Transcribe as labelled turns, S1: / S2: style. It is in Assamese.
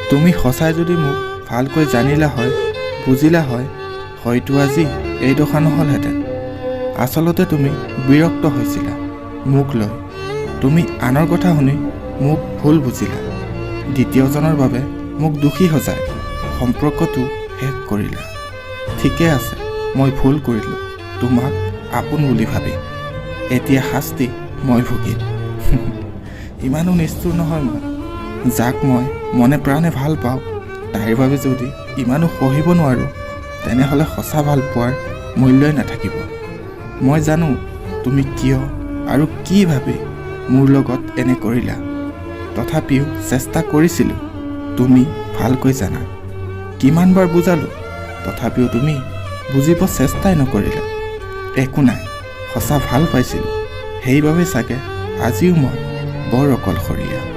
S1: তুমি সঁচাই যদি মোক ভালকৈ জানিলা হয়, বুজিলা হয়, হয়তো আজি এই দশা নহ'লহেঁতেন। আচলতে তুমি বিৰক্ত হৈছিলা মোক লৈ। তুমি আনৰ কথা শুনি মোক ভুল বুজিলা। দ্বিতীয়জনৰ বাবে মোক দোষী সজাই সম্পৰ্কটো শেষ কৰিলা। ঠিকে আছে, মই ভুল কৰিলোঁ তোমাক আপোন বুলি ভাবি। এতিয়া শাস্তি মই ভুগিম। ইমানো নিষ্ঠুৰ নহয় মই। যাক মই মনে প্ৰাণে ভাল পাওঁ, তাইৰ বাবে যদি ইমানো সহিব নোৱাৰোঁ, তেনেহ'লে সঁচা ভাল পোৱাৰ মূল্যই নাথাকিব। মই জানো তুমি কিয় আৰু কি ভাবি মোৰ লগত এনে কৰিলা। তথাপিও চেষ্টা কৰিছিলোঁ, তুমি ভালকৈ জানা। কিমানবাৰ বুজালোঁ, তথাপিও তুমি বুজিব চেষ্টাই নকৰিলা। একো নাই, সঁচা ভাল পাইছিলোঁ, সেইবাবে চাগে আজিও মই বৰ অকলশৰীয়া।